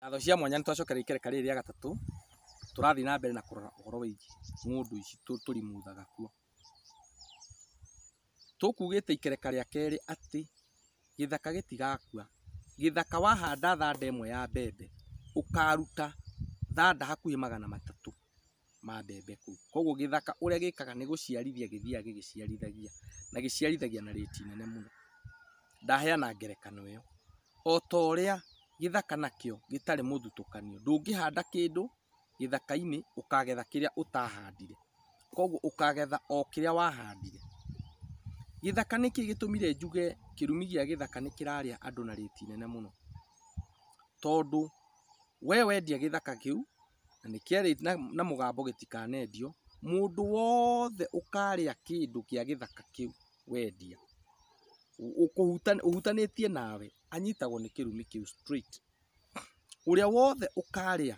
Ngatho cia mwanya nĩ twacokera ikereka rĩrĩ rĩa gatatũ, tũrathiĩ na mbere na kũrora ũhoro wĩgiĩ ng'ũndũ ici tũrimuthaga kuo. Tũkugĩte ikereka rĩa kerĩ atĩ gĩthaka gĩtigakua. Gĩthaka wahanda thanda ĩmwe ya mbembe, ũkaruta thanda hakuhĩ 300 ma mbembe kũu. Koguo gĩthaka ũrĩa gĩkaga nĩ gũciarithia gĩthiaga gĩgĩciarithagia, na gĩciarithagia na rĩti nene mũno. Ndaheana ngerekano ĩyo. O ta ũrĩa gĩthaka nakĩo gĩtarĩ mũthutũkanio, ndũngĩhanda kĩndũ gĩthaka-inĩ ũkagetha kĩrĩa ũtahandire. Koguo ũkagetha o kĩrĩa wahandire. Gĩthaka nĩkĩ gĩtũmire njuge kĩrumi gĩa gĩthaka nĩ kĩrarĩa andũ na rĩti nene mũno? Tondũ we wendia gĩthaka kĩu, na nĩ kĩarĩ na mũgambo gĩtikanendio, mũndũ wothe ũkarĩa kĩndũ kĩa gĩthaka kĩu wendia, ũhutanĩtie nawe, anyitagwo nĩ kĩrumi kĩu straight. Ũrĩa wothe ũkarĩa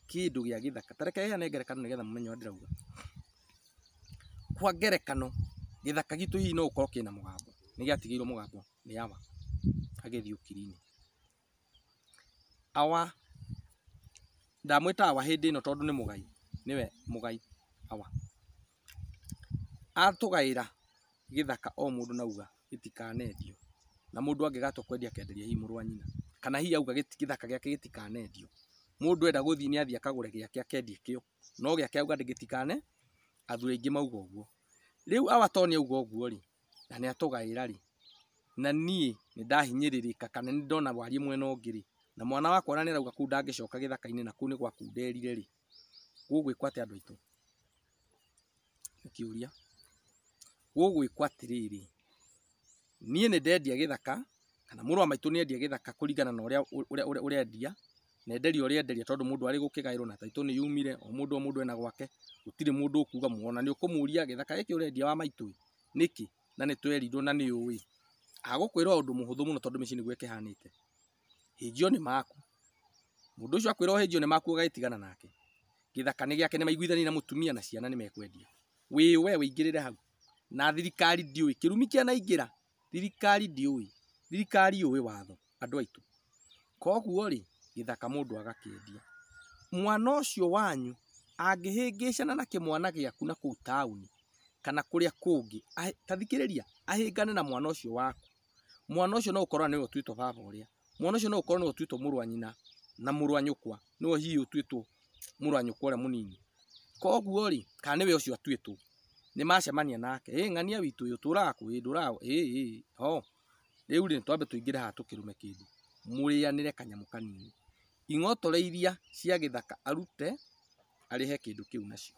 kĩndũ gĩa gĩthaka, ta reke heane ngerekano nĩgetha mũmenye ũrĩa ndĩrauga. Kwa ngerekano, gĩthaka gitũ hihi no gũkorwo kĩna mũgambo, nĩ gĩatigĩirwo mũgambo nĩ awa agĩthiĩ ũkiri-inĩ. Awa, ndamwĩta awa hĩndĩ ĩno tondũ nĩ mũgai, nĩwe mũgai awa. Atũgaĩra gĩthaka o mũndũ nauga gĩtikanendio, na mũndũ angĩgatua kwendia akenderia hihi mũrũ wa nyina, kana hihi auga gĩthaka gĩake gĩtikanendio. Mũndũ enda gũthiĩ nĩ athiĩ akagũre gĩake akendie kĩo, no gĩake auga gĩtikane, athuri aingĩ mauga ũguo. Rĩu awa to nĩ auga ũguo rĩ, na nĩ atũgaĩra rĩ, na niĩ nĩ ndahinyĩrĩrĩka kana nĩ ndona wariĩ mwena ũngĩ rĩ, na mwana wakwa ona nĩ arauga kũu ndangĩcoka gĩthaka-inĩ na kũu nĩ gwakunderire rĩ, gũgwĩkwo atĩa andũ aitũ? Nĩ kĩũria. Gũgwĩkwo atĩrĩrĩ, niĩ nĩ ndendia gĩthaka, kana mũrũ wa maitũ nĩ endia gĩthaka kũringana na ũrĩa ũrendia, na enderia ũrĩa enderia tondũ mũndũ arĩ gũkĩgaĩrwo na taitũ nĩ yumire, o mũndũ o mũndũ ena gwake, gũtirĩ mũndũ ũkuga ona nĩ ũkũmũria gĩthaka gĩkĩ ũrendia wa maitũ nĩkĩ, na nĩ twerirwo na nĩ ũĩ. Agũkwĩra ũndũ mũhũthũ mũno tondũ mĩciĩ nĩguo ĩkĩhanĩte. Hĩnjio nĩ maku. Mũndũ ũcio akwĩra hĩnjio nĩ maku ũgagĩtigana nake. Gĩthaka nĩ gĩake, nĩ maiguithania na mũtumia na ciana nĩ mekwendia. Wĩ we wĩingĩrĩre hau. Na thirikari ndĩũĩ, kĩrumi kĩanaingĩra, thirikari ndĩũĩ, thirikari yũĩ watho, andũ aitũ. Koguo rĩ, gĩthaka mũndũ agakĩendia. Mwana ũcio wanyu angĩhĩngĩcana na kĩmwana gĩaku na kũu taũni kana kũrĩa kũngĩ, ta thikĩrĩria, ahĩngane na mwana ũcio waku. Mwana ũcio no ũkorwo nĩwe ũtuĩtwo baba ũrĩa, mwana ũcio no ũkorwo nĩwe ũtuĩtwo mũrũ wa nyina na mũrũ wa nyũkwa, nĩwe hihi ũtuĩtwo mũrũ wa nyũkwa ũrĩa mũnini. Koguo rĩ, kana nĩwe ũcio atuĩtwo, nĩ macemania nake, ĩ ng'ania witũ ũyũ ũtũraga kũ, ĩ ndũraga, ĩ ho. Rĩu rĩ, twambe tũingĩre haha tũkĩrume kĩndũ, mũrĩanĩre kanyamũ kanini. Ing'otore iria cia gĩthaka arute, arĩhe kĩndũ kĩu nacio.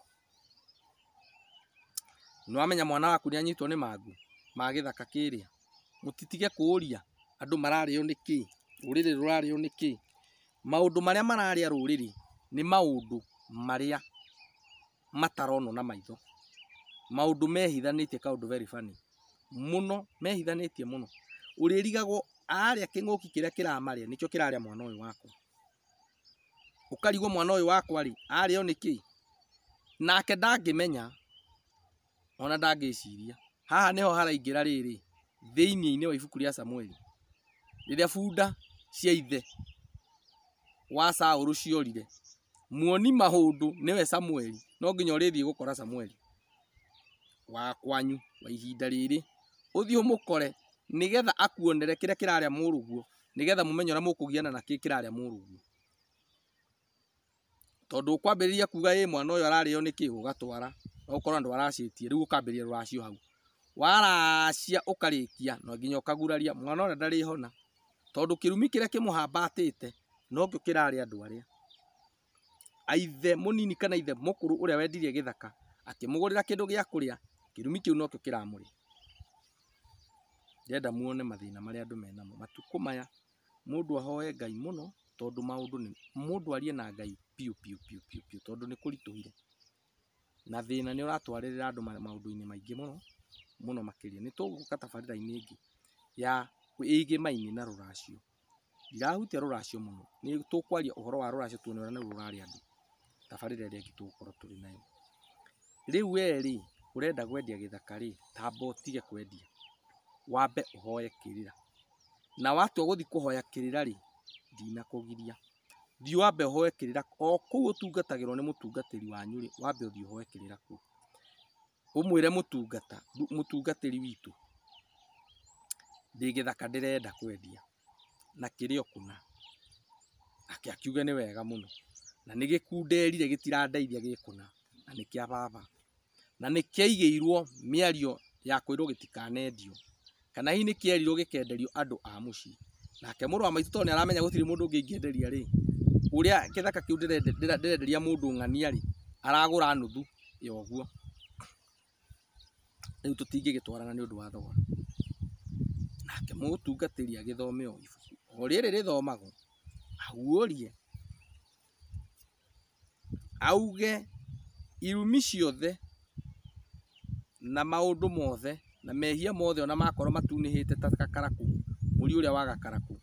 Nĩwamenya mwana waku nĩ anyitwo nĩ mangũ ma gĩthaka kĩrĩa, mũtitige kũũria andũ mararĩo nĩ kĩ, rũrĩrĩ rũrarĩo nĩ kĩ. Maũndũ marĩa mararĩa rũrĩrĩ nĩ maũndũ marĩa mataronwo na maitho, maũndũ mehithanĩtie, kaũndũ very funny mũno, mehithanĩtie mũno. Ũrĩrigagwo arĩa kĩng'ũki kĩrĩa kĩramarĩa nĩkĩo kĩrarĩa mwana ũyũ wakwa. Ũkarigwo mwana ũyũ wakwa rĩ, arĩo nĩ kĩ? Nake ndangĩmenya ona ndangĩciria. Haha nĩho haraingĩra rĩrĩ thĩinĩ-inĩ wa ibuku rĩa Samueli, rĩrĩa bunda cia ithe wa Saũlũ ciorire, muoni maũndũ nĩwe Samueli, no nginya ũrĩthiĩ gũkora Samueli wa kwanyu wa ihinda rĩrĩ, ũthiĩ ũmũkore nĩgetha akuonere kĩrĩa kĩrarĩa mũrũguo, nĩgetha mũmenye ũrĩa mũkũgiana na kĩ kĩrarĩa mũrũguo. Tondũ ũkwambĩrĩria kuga ĩ mwana ũyũ ararĩo nĩ kĩ, ũgatwara no ũkorwo andũ aracĩtie, rĩu ũkambĩrĩria rũracio hau. Waracia ũkarĩkia no nginya ũkaguraria mwana ũrĩa ndarĩhona, tondũ kĩrumi kĩrĩa kĩmũhambatĩte nokĩo kĩrarĩa andũ arĩa. Aithe mũnini kana ithe mũkũrũ ũrĩa wendirie gĩthaka akĩmũgũrĩra kĩndũ gĩa kũrĩa, kĩrumi kĩu nokĩo kĩramũrĩa. Ndĩrenda muone mathĩna marĩa andũ menamo matukũ maya. Mũndũ ahoe Ngai mũno, tondũ maũndũ nĩ mũndũ arie na Ngai piũ piũ piũ piũ piũ, tondũ nĩ kũritũhire na thĩna nĩ ũratwarĩrĩra andũ maũndũ-inĩ maingĩ mũno mũno makĩria. Nĩ tũgũka tabarĩra-inĩ ĩngĩ ya ĩgĩmainĩ na rũracio. Ndirahutia rũracio mũno, nĩ tũkwaria ũhoro wa rũracio tuone ũrĩa nĩruo rũrarĩa andũ. Tabarĩra ĩrĩa ĩngĩ tũgũkorwo tũrĩ nayo. Rĩu we rĩ, ũrenda kwendia gĩthaka rĩ, tamba ũtige kwendia, wambe ũhoe kĩrĩra. Na watua gũthiĩ kũhoya kĩrĩra rĩ, ndinakũgiria. Thiĩ wambe ũhoe kĩrĩra o kũu ũtungatagĩrwo nĩ mũtungatĩri wanyu rĩ, wambe ũthiĩ ũhoe kĩrĩra kũu. Ũmwĩre mũtungata, mũtungatĩri witũ, ndĩ gĩthaka ndĩrenda kwendia na kĩrĩ o kũna. Nake akiuge nĩ wega mũno, na nĩ gĩkunderire gĩtirandeithia gĩkũna, na nĩ kĩa baba. Na nĩ kĩaigĩirwo mĩario ya kwĩrwo gĩtikanendio, kana hihi nĩ kĩerirwo gĩkenderio andũ a mũciĩ. Nake mũrũ wa maitũ tondũ nĩ aramenya gũtirĩ mũndũ ũngĩ ingĩenderia rĩ, ũrĩa gĩthaka kĩu ndĩrenderia mũndũ ng'ania rĩ, aragũra nuthu ya ũguo. Rĩu tũtingĩgĩtwarana nĩ ũndũ wa thogora. Nake mũtungatĩri agĩthome o ibuku o rĩrĩ rĩthomagwo, aguũrie, auge irumi ciothe na maũndũ mothe na mehia mothe ona makorwo matunĩhĩte ta gakarakũ, mũri ũrĩa wa gakarakũ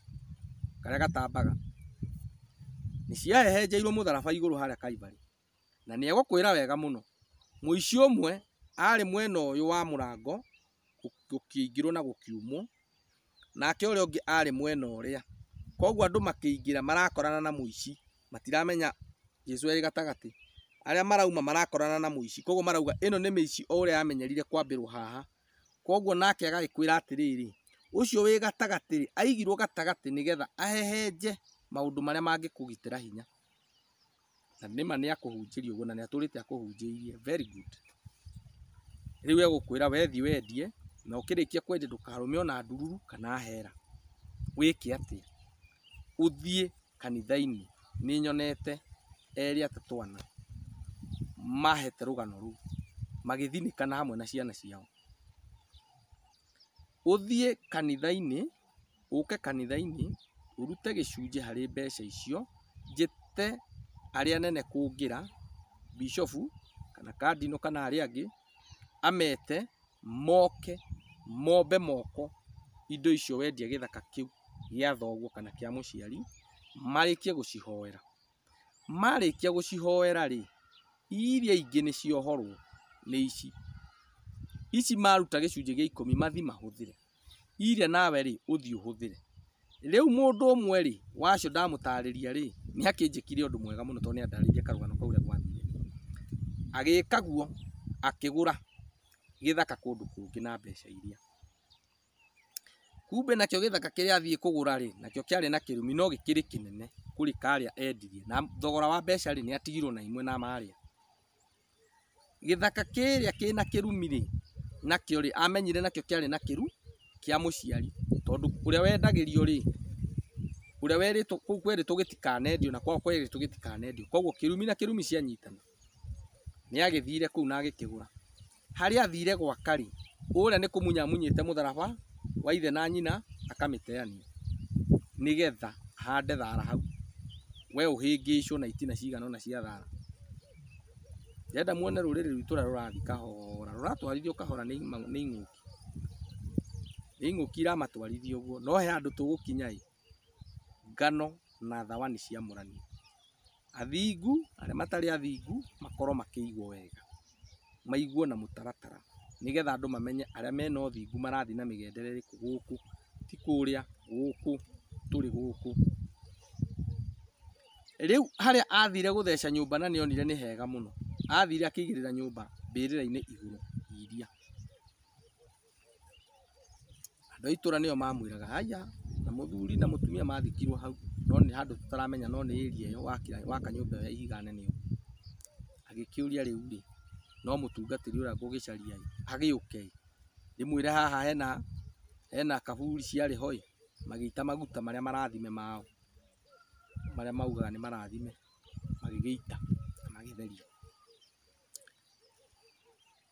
karĩa gatambaga, nĩ ciahehenjeirwo mũtharaba igũrũ harĩa Kaibarĩ. Na nĩ egũkwĩra wega mũno, mũici ũmwe arĩ mwena ũyũ wa mũrango gũkĩingĩrwo na gũkiumwo, nake ũrĩa ũngĩ arĩ mwena ũrĩa. Koguo andũ makĩingĩra marakorana na mũici, matiramenya Jesũ arĩ gatagatĩ. Arĩa marauma marakorana na mũici, koguo marauga ĩno nĩ mĩici o ũrĩa yamenyerire kwambĩrwo haha. Koguo nake agagĩkwĩra atĩrĩrĩ, ũcio wĩ gatagatĩ rĩ, aigirwo gatagatĩ nĩgetha ahehenje maũndũ marĩa mangĩkũgitĩra hinya. Na nĩma nĩ akũhunjĩria ũguo, na nĩ atũrĩte akũhunjĩirie. Very good. Rĩu egũkwĩra we thiĩ wendie, na ũkĩrĩkia kwendia ndũkarũme ona ndururu kana hera. Wĩke atĩa? Ũthiĩ kanitha-inĩ. Nĩ nyonete erĩ atatũ ana mahete rũgano rũu, magĩthinĩkana hamwe na ciana ciao. Ũthiĩ kanitha-inĩ, ũke kanitha-inĩ, ũrute gĩcunjĩ harĩ mbeca icio, njĩte arĩa anene kũngĩra, bishofu kana kandino kana arĩa angĩ, amete moke mombe moko indo icio wendia gĩthaka kĩu gĩa thoguo kana kĩa mũciari, marĩkie gũcihoera. Marĩkia gũcihoera rĩ, iria ingĩ nĩ ciohorwo nĩ ici. Ici maruta gĩcunjĩ gĩa ikũmi mathi mahũthĩre. Iria nawe rĩ, ũthiĩ ũhũthĩre. Rĩu mũndũ ũmwe rĩ, wacio ndamũtarĩria rĩ, nĩ akĩnjĩkire ũndũ mwega mũno tondũ nĩ andarĩirie karũgano kau ũrĩa gwathire. Agĩka guo, akĩgũra gĩthaka kũndũ kũngĩ na mbeca iria. Kumbe nakĩo gĩthaka kĩrĩa athiĩ kũgũra rĩ, nakĩo kĩarĩ na kĩrumi no gĩkĩrĩ kĩnene kũrĩ karĩa endirie. Na thogora wa mbeca rĩ, nĩ atigirwo na imwe na marĩa. Gĩthaka kĩrĩa kĩna kĩrumi rĩ, nakĩo rĩ, amenyire nakĩo kĩarĩ na kĩru kĩa mũciari, tondũ ũrĩa wendagĩrio rĩ, ũrĩa werĩtwo kũu kwerĩtwo gĩtikanendio na kwao kwerĩtwo gĩtikanendio. Koguo kĩrumi na kĩrumi cianyitana. Nĩ agĩthire kũu na agĩkĩgũra. Harĩa athire gwaka rĩ, ũrĩa nĩ kũmunya amunyĩte mũtharaba wa ithe na nyina akamĩteania nĩgetha ahande thara hau. We ũhĩngĩcwo na itina cigana ũna cia thara. Ndĩrenda muone rũrĩrĩ rwitũ ũrĩa rũrathiĩ kahora, rũratwarithio kahora nĩ ing'ũki. Nĩ ing'ũki iramatwarithia ũguo, no he handũ tũgũkinya ĩ, ngano na thawani ciamũranio. Athingu, arĩa matarĩ athingu, makorwo makĩigwo wega, maigwo na mũtaratara, nĩgetha andũ mamenye arĩa mena ũthingu marathiĩ na mĩgendere ĩrĩkũ gũkũ, ti kũrĩa, gũkũ, tũrĩ gũkũ. Rĩu harĩa athire gũtheca nyũmba na nĩonire nĩ hega mũno, athire akĩigĩrĩra nyũmba mbĩrĩra-inĩ igũrũ iria. Andũ a itũra nĩo mamwĩraga haya, na mũthuri na mũtumia mathikirwo hau, no nĩ handũ tũtaramenya, no nĩ area ĩyo waka nyũmba ĩyo ya ihiga nene ũguo. Agĩkĩũria rĩu rĩ, no mũtungatĩri ũrĩa ngũgĩcaria ĩ, agĩũke ĩ, ndĩmwĩre haha hena kaburi ciarĩ ho ĩ, magĩita maguta marĩa marathime mao, marĩa maugaga nĩ marathime, magĩgĩita na magĩtheria.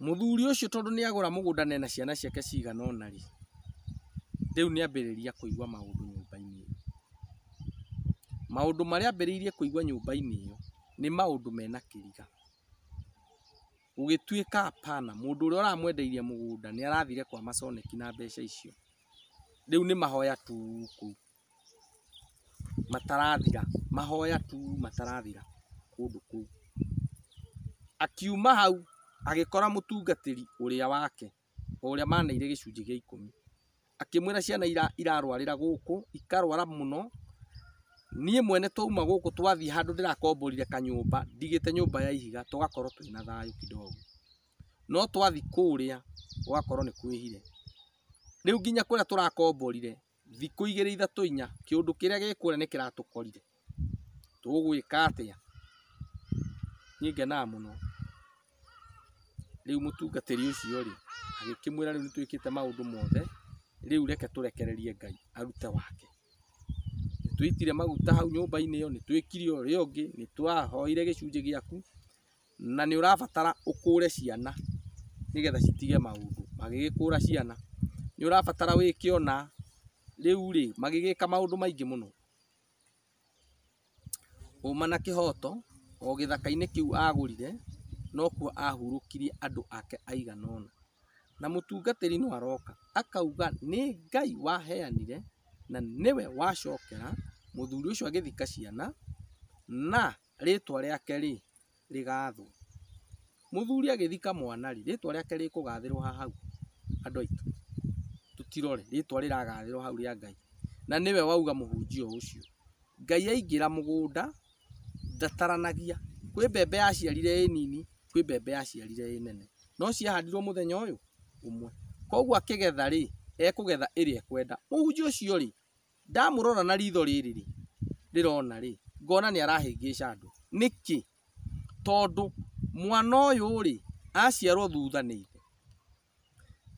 Mũthuri ũcio tondũ nĩ agũra mũgũnda na ena ciana ciake cigana ũna rĩ, rĩu nĩ ambĩrĩria kũigua maũndũ nyũmba-inĩ ĩyo. Maũndũ marĩa ambĩrĩirie kũigua nyũmba-inĩ ĩyo nĩ maũndũ mena kĩriga. Gũgĩtuĩka hapana, mũndũ ũrĩa ũramwendeirie mũgũnda nĩ arathire kwa maconeki na mbeca icio. Rĩu nĩ mahoya tu kũu matarathira, mahoya tu matarathira kũndũ kũu. Akiuma hau agĩkora mũtungatĩri ũrĩa wake, o ũrĩa maneire gĩcunjĩ gĩa ikũmi. Akĩmwĩra ciana irarwarĩra gũkũ, ikarwara mũno, Niĩ mwene twauma gũkũ twathiĩ handũ ndĩrakomborire kanyũmba, ndigĩte nyũmba ya ihiga, tũgakorwo twĩna thayũ kidogo. No twathiĩ kũrĩa gũgakorwo nĩ kwĩhire. Rĩu nginya kũrĩa tũrakomborire, thikũ igĩrĩ ithatũ inya, kĩũndũ kĩrĩa gĩ kũrĩa nĩ kĩratũkorire. Tũgwĩka atĩa? Niĩ ngenaga mũno. Rĩu mũtungatĩri ũcio rĩ, agĩkĩmwĩra rĩu nĩtwĩkĩte maũndũ mothe, rĩu reke tũrekererie Ngai arute wake. Nĩtwĩitire maguta hau nyũmba-inĩ ĩyo, nĩtwĩkire ũrĩa ũngĩ, nĩtwahoire gĩcunjĩ gĩaku, na nĩ ũrabatara ũkũre ciana nĩgetha citige maũndũ. Magĩgĩkũra ciana. Nĩ ũrabatara wĩke ona, rĩu rĩ, magĩgĩka maũndũ maingĩ mũno. Ũma na kĩhoto, o gĩthaka-inĩ kĩu agũrire, nokuo ahurũkirie andũ ake aigana ũna. Na mũtungatĩri no aroka, akauga nĩ Ngai waheanire, na nĩwe wacokera, mũthuri ũcio agĩthika ciana, na rĩtwa rĩake rĩ, rĩgathwo. Mũthuri agĩthika mwana rĩ, rĩtwa rĩake rĩkũgathĩrwo ha hau, andũ aitũ. Tũtirore, rĩtwa rĩragathĩrwo hau rĩa Ngai. Na nĩwe wauga mũhunjia ũcio. Ngai aingĩra mũgũnda, ndataranagia. Kwĩ mbembe yaciarire ĩ nini, kwĩ mbembe yaciarire ĩ nene. No ciahandirwo mũthenya ũyũ ũmwe. Koguo akĩgetha rĩ, ekũgetha ĩrĩa ekwenda. Mũhunjia ũcio rĩ, ndamũrora na ritho rĩrĩ rĩ, rĩrona rĩ, ngona nĩ arahĩngĩca andũ. Nĩkĩ? Tondũ mwana ũyũ rĩ, aciarwo thutha nĩ ithe.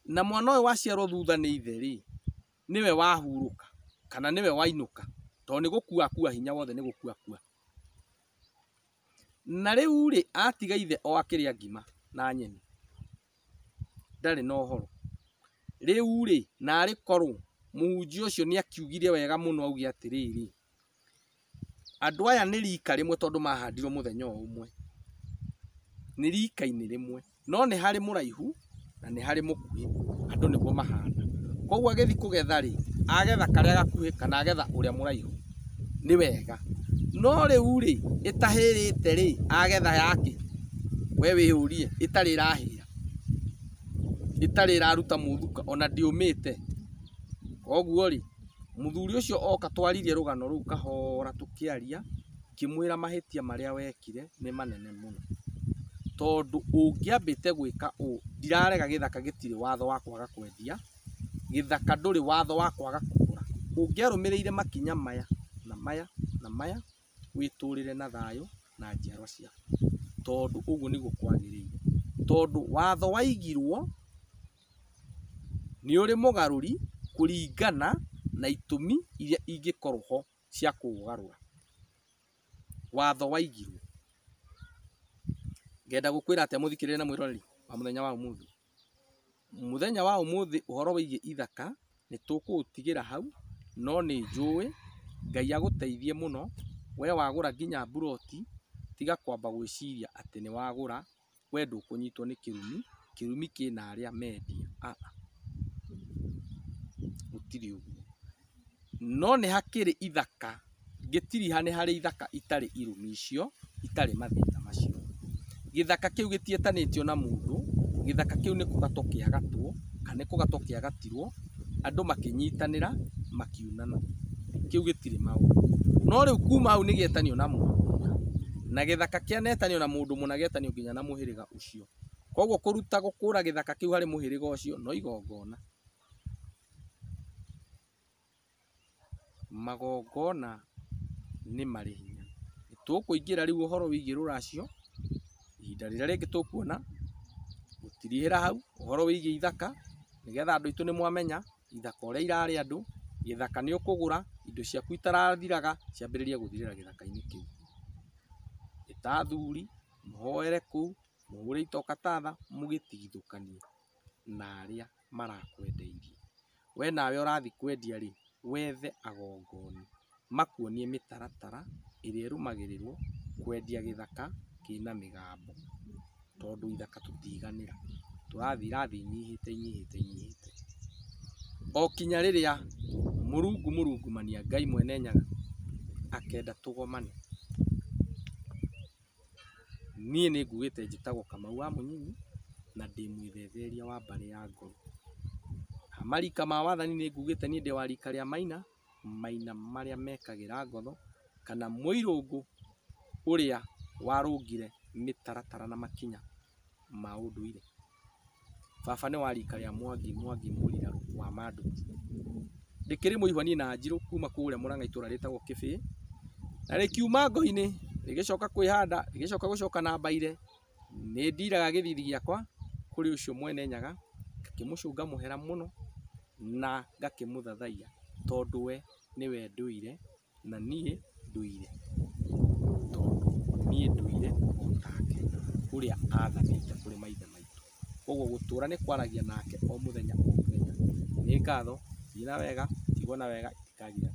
Na mwana ũyũ waciarwo thutha nĩ ithe rĩ, nĩwe wahurũka, kana nĩwe wainũka. Tondũ nĩ gũkua akua hinya wothe nĩ gũkua akua. Na rĩu rĩ, atiga ithe o akĩrĩa ngima na nyeni. Ndarĩ na ũhoro. Rĩu rĩ, narĩ korwo mũhunjia ũcio nĩ akiugire wega mũno auge atĩrĩrĩ, andũ aya nĩ rika rĩmwe tondũ mahandirwo mũthenya o ũmwe. Nĩ rika-inĩ rĩmwe. No nĩ harĩ mũraihu na nĩ harĩ mũkuhĩ. Andũ nĩguo mahana. Koguo agĩthiĩ kũgetha rĩ, agetha karĩa gakuhĩ kana agetha ũrĩa mũraihu. Nĩ wega. No rĩu rĩ, ĩtahĩrĩte rĩ, agetha yake. We wĩyũrie, ĩtarĩ ĩrahĩra. Ĩtarĩ ĩraruta mũthuka, ona ndĩũmĩte. Koguo rĩ, mũthuri ũcio oka twaririe rũgano rũu kahora tũkĩaria, ngĩmwĩra mahĩtia marĩa wekire nĩ manene mũno. Tondũ ũngĩambĩte gwĩka ũũ, ndirarega gĩthaka gĩtirĩ watho wa kwaga kwendia, gĩthaka ndũrĩ watho wa kwaga kũgũra. Ũngĩarũmĩrĩire makinya maya na maya na maya, wĩtũrĩre na thayũ na njiarwa ciaku. Tondũ ũguo nĩguo kwagĩrĩire. Tondũ watho waigirwo nĩ ũrĩ mũgarũri kũringana na itũmi iria ingĩkorwo ho cia kũũgarũra. Watho waigirwo. Ngenda gũkwĩra atĩa mũthikĩrĩria na mwĩroreri wa mũthenya wa ũmũthĩ. Mũthenya wa ũmũthĩ ũhoro wĩgiĩ ithaka nĩ tũkũũtigĩra hau, no nĩ njũĩ Ngai agũteithie mũno. We wagũra nginya mburoti, tiga kwamba gwĩciria atĩ nĩ wagũra, we ndũkũnyitwo nĩ kĩrumi, kĩrumi kĩna arĩa mendia. Aa, gũtirĩ ũguo. No nĩ hakĩrĩ ithaka, ngĩtiriha nĩ harĩ ithaka itarĩ irumi icio, itarĩ mathĩna macio. Gĩthaka kĩu gĩtietanĩtio na mũndũ, gĩthaka kĩu nĩ kũgatwo kĩagatwo, kana nĩ kũgatwo kĩagatirwo, andũ makĩnyitanĩra, makiunana. Kĩu gĩtirĩ maũndũ. No rĩu kuma hau nĩ gĩetanio na mũndũ mũna. Na gĩthaka kĩanetanio na mũndũ mũna gĩetanio nginya na mũhĩrĩga ũcio. Koguo kũruta gũkũra gĩthaka kĩu harĩ mũhĩrĩga ũcio no igongona. Magongona nĩ marĩ hinya. Tũkũingĩra rĩu ũhoro wĩgiĩ rũracio, ihinda rĩrĩa rĩngĩ tũkuona, gũtirihĩra hau, ũhoro wĩgiĩ ithaka, nĩgetha andũ aitũ nĩ mwamenya, ithaka ũrĩa irarĩ andũ, gĩthaka nĩ ũkũgũra, indo ciaku itarathiraga, ciambĩrĩrie gũthirĩra gĩthaka-inĩ kĩu. Ĩta athuri, mũhoere kũu, mũhũre itoka tatha, mũgĩtigithũkanie na arĩa marakwendeirie. We nawe ũrathiĩ kwendia rĩ, wethe agongoni, makuonie mĩtaratara ĩrĩa ĩrũmagĩrĩrwo kwendia gĩthaka kĩna mĩgambo. Tondũ ithaka tũtiganĩra, tũrathiĩ irathiĩ inyihĩte inyihĩte inyihĩte. O kinya rĩrĩa Mũrungu mũrungumania Ngai mwene Nyaga akenda tũgomane. Niĩ nĩ ngugĩte njĩtagwo Kamau wa Mũnyinyi na ndĩ mwĩthetheria wa mbarĩ ya Ngoro. Marika ma wathani nĩ ngugĩte niĩ ndĩ wa rika rĩa Maina, Maina marĩa mekagĩra ngotho, kana mũirũngũ ũrĩa warũngire mĩtaratara na makinya ma ũndũire. Baba nĩ wa rika rĩa Mwangi Mwangi Mũrirarũ wa Mandu. Ndĩkĩrĩ mũihwa niĩ na Njirũ kuma kũrĩa Mũrang'a itũra rĩtagwo Kĩbĩĩ, na rĩkiuma ngo-inĩ rĩgĩcoka kwĩhanda rĩgĩcoka gũcoka na mbaire. Nĩ ndiraga gĩthithi gĩakwa kũrĩ ũcio mwene Nyaga, ngakĩmũcũnga mũhera mũno na ngakĩmũthathaiya tondũ we nĩwe ndũire na niĩ ndũire, tondũ niĩ ndũire o take ũrĩa athanĩte kũrĩ maithe maitũ. Koguo gũtũra nĩ kwaragia nake o mũthenya o mũthenya. Nĩ ngatho, thiĩ na wega, tigwo na wega, itikagira.